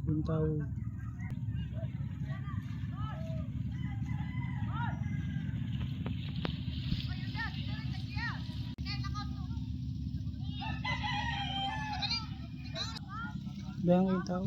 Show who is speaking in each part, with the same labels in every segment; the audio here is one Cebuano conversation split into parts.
Speaker 1: Yung tao. Bayang yung tao.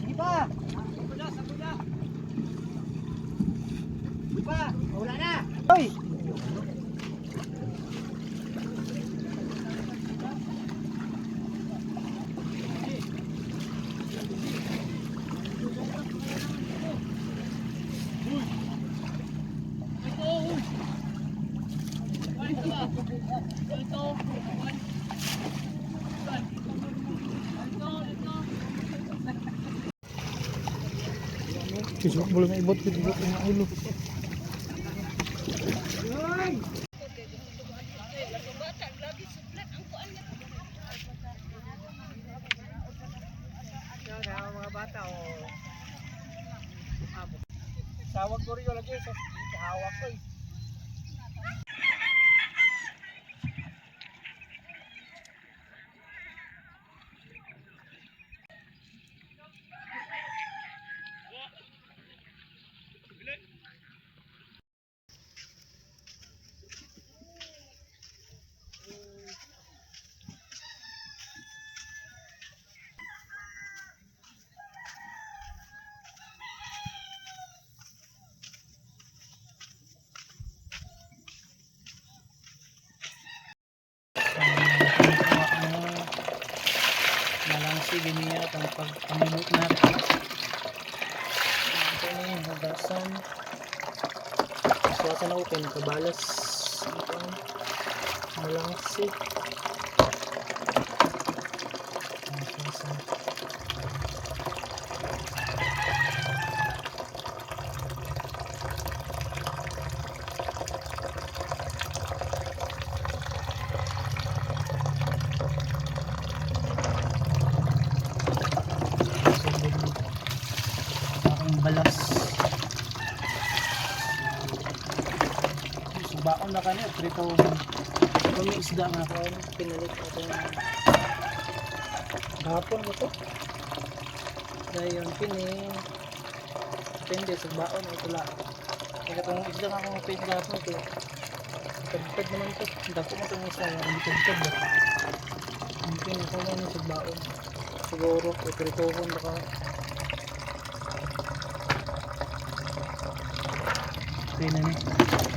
Speaker 2: Sige pa. Sige pa, wala na. Hoy!
Speaker 1: Kisok mo lang ibot, kisok mo ang ulo.
Speaker 2: Mga bata o. Sawag ko rin lagi sa hawak ko eh.
Speaker 1: Malangsi giniya ang pagpamimot natin. Ito na yung hugasan. Suwatan ako kay nakabalas. Ito ang malangsi. Ang suwasan. Aking balas. Subaon na kani prito. Kung may isda nga ako, pinalit ako gahapon mo to. Dayon kini. Depende subaon o tula. Kaya katong isda nga akong pin gahapon kay tagtag naman to. Dako mo tong isda nga hindi tagtag ba. Mungkin ako na ni subaon. Siguro o pritohon baka. Okay na ni.